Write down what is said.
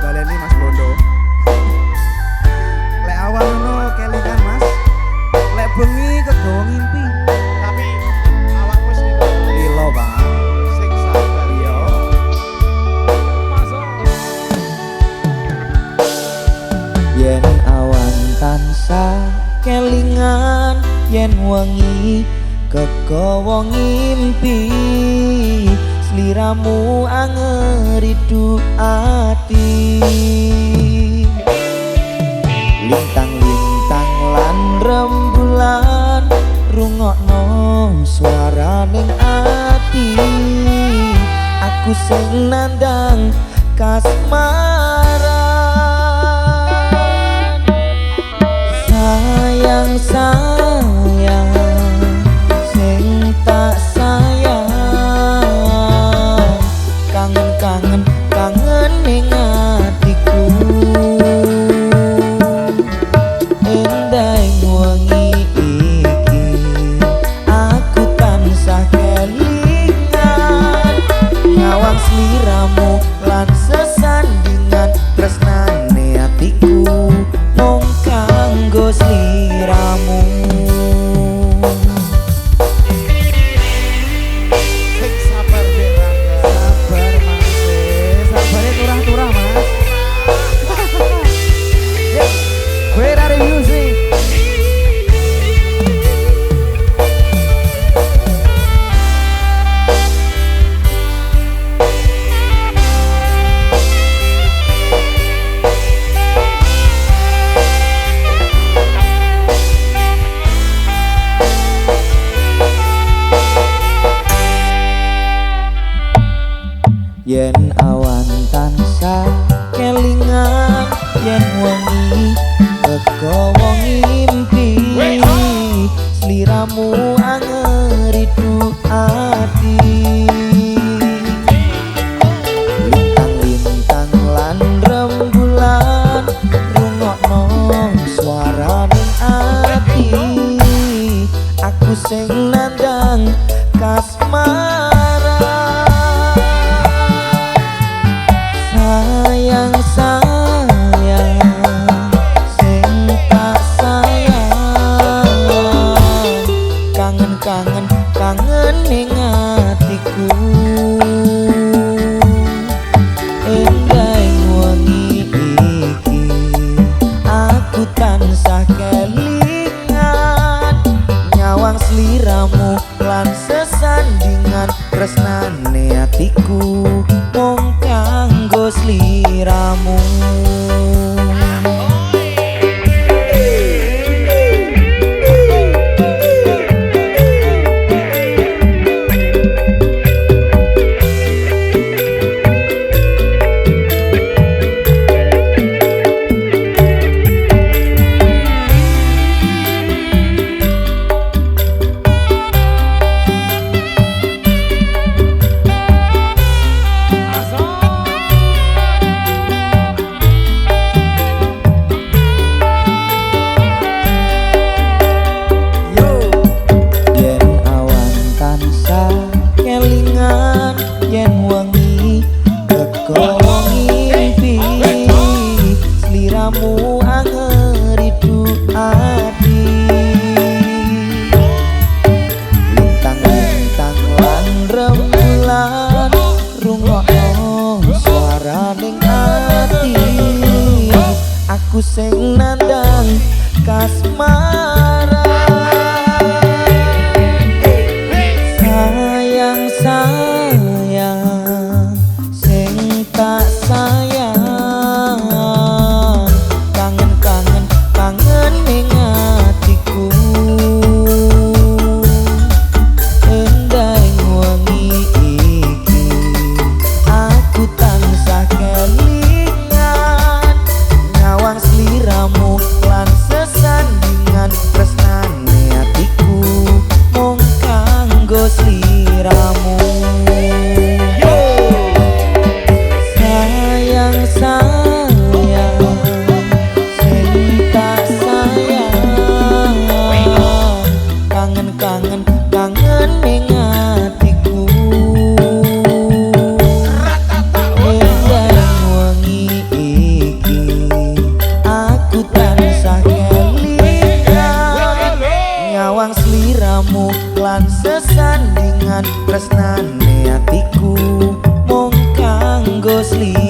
Baleni Mas Bondo. Lek awan ngono kelingan Mas. Lek bengi kegawa ngimpi. Tapi awakmu wis lilo. Lilo, Pak. Sing sabar. Iya. Yen awan tansah kelingan, yen wengi kegawa ngimpi, sliramu angeridu ati. Lintang-lintang lan rembulan rungokno swaraning ati. Aku sing nandang kasmaran. Sayang sayang sing tak sayang, kangen kangen kangen ning atiku. Endah wengi iki aku tansah kelingan, nyawang sliramu lan sesandingan tresnane atiku mung kanggo sliramu. Sing sabar Dek Rangga. Sabar Mas. Sabare turah-turah Mas. Where are music? Yen awan tansah kelingan, yen wengi kegawa ngimpi, sliramu angeridu ati. Lintang-lintang lan rembulan rungokno swaraning ati. Aku sing nandang kasmaran. Sayang sayang sing tak sayang, kangen kangen kangen ning atiku. Endah wengi iki aku tansah kelingan, nyawang sliramu lan sesandingan tresnane atiku mung kanggo sliramu. Yen awan tansah kelingan, yen wengi kegawa ngimpi, sliramu angeridu ati. Lintang-lintang lan rembulan rungokno swaraning ati. Aku sing nandang kasmaran. Sayang sayang sing tak sayang, kangen kangen kangen ning atiku. Endah wengi iki aku tansah kelingan, nyawang sliramu lan sesandingan tresnane Sliramu.